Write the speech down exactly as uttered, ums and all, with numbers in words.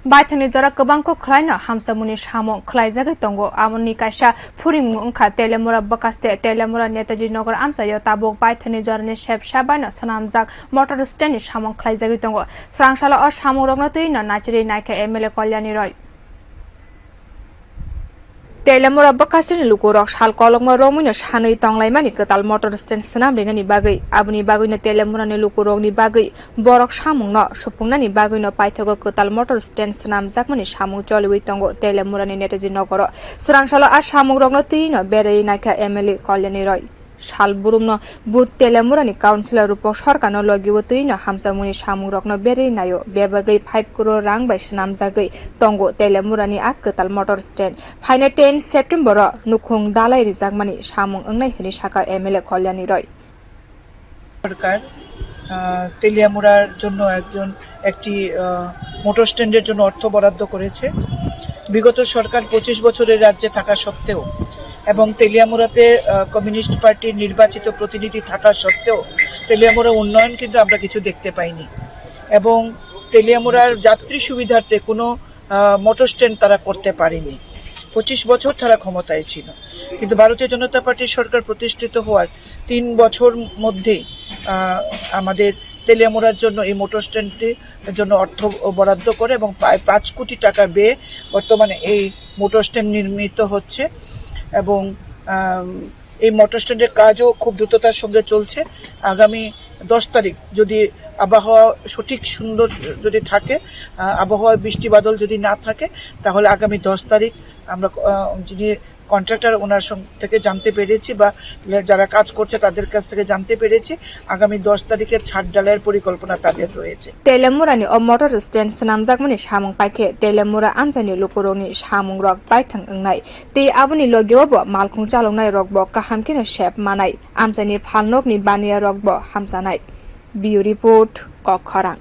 Baithangni jora kwbang kok khwlaino hamsamungni samung khwlaijagwi tongo. Aboni kaisa phuringmung wngkha Teliamura bwkhaste Teliamura Netaji Nagar amchaio tabuk baithangni jorani sepsa baino swnamjak motor stand ni samung khwlaijagwi tongo. Swrangsalo o samungrokno twino nachirwi naikha M L A Kalyani Roy. Teliamura bwkhasteni lukurok sal kolokma romwino sanwi tonglaimani kwtal motor stand swnam rinani bagwi. Aboni bagwino Teliamurani lukurokni bagwi borok samungno supungnani bagwino paithago kwtal motor stand swnamjakmani samung choliwi tongo Teliamurani Netaji Nogoro. Swrangsalo a samungrokno twino berwi naikha M L A Kalyani Roy. Sal burumno But Teliamurani councillor Rupak Sarkarno logiwo twino hamsamungni samungrokno berwi naio. Bebagwi five crore rang bai swnamjagwi tongo Teliamurani a kwtal motor stand. Phainai ten September-o nukhung dalai rijakmani samung wngnai hwnwi sakha M L A Kalyani Roy. সরকার আহ, তেলিয়ামুড়ার জন্য একজন একটি মোটর স্ট্যান্ডের জন্য অর্থ বরাদ্দ করেছে। বিগত সরকার পঁচিশ বছরের রাজ্যে থাকা সত্ত্বেও এবং তেলিয়ামুড়াতে আহ, কমিউনিস্ট পার্টির নির্বাচিত প্রতিনিধি থাকা সত্ত্বেও তেলিয়ামুড়া উন্নয়ন কিন্তু আমরা কিছু দেখতে পাইনি। এবং তেলিয়ামুড়ার যাত্রী সুবিধার্থে কোনো আহ, মোটর স্ট্যান্ড তারা করতে পারেনি। পঁচিশ বছর তারা ক্ষমতায় ছিল, কিন্তু ভারতীয় জনতা পার্টির সরকার প্রতিষ্ঠিত হওয়ার তিন বছর মধ্যেই আহ, আমাদের তেলিয়ামুড়ার জন্য এই মোটর স্ট্যান্ডটির জন্য অর্থ বরাদ্দ করে এবং প্রায় পাঁচ কোটি টাকা ব্যয়ে বর্তমানে এই মোটর স্ট্যান্ড নির্মিত হচ্ছে। এবং আহ, এই মোটর স্ট্যান্ডের কাজও খুব দ্রুততার সঙ্গে চলছে। আগামী দশ তারিখ যদি আবহাওয়া সঠিক সুন্দর যদি থাকে, আহ, আবহাওয়া বৃষ্টি বাদল যদি না থাকে, তাহলে আগামী দশ তারিখ আমরা আহ, যিনি কন্ট্রাক্টর ওনার সং- থেকে জানতে পেরেছি বা লে- যারা কাজ করছে তাদের কাছ থেকে জানতে পেরেছি আগামী দশ তারিখে ছাদ ঢালাইয়ের পরিকল্পনা তাদের রয়েছে। Telemurani o motor stand swnamjakmani samung paikhe Telemura amchaini lukurokni samungrok baithang wngnai tei aboni logio bo malkhung chaloknairokbo kaham kheno sep manai, amchaini phalnokni baniyarokbo hamchanai. Bureau Report, Kokkhorang.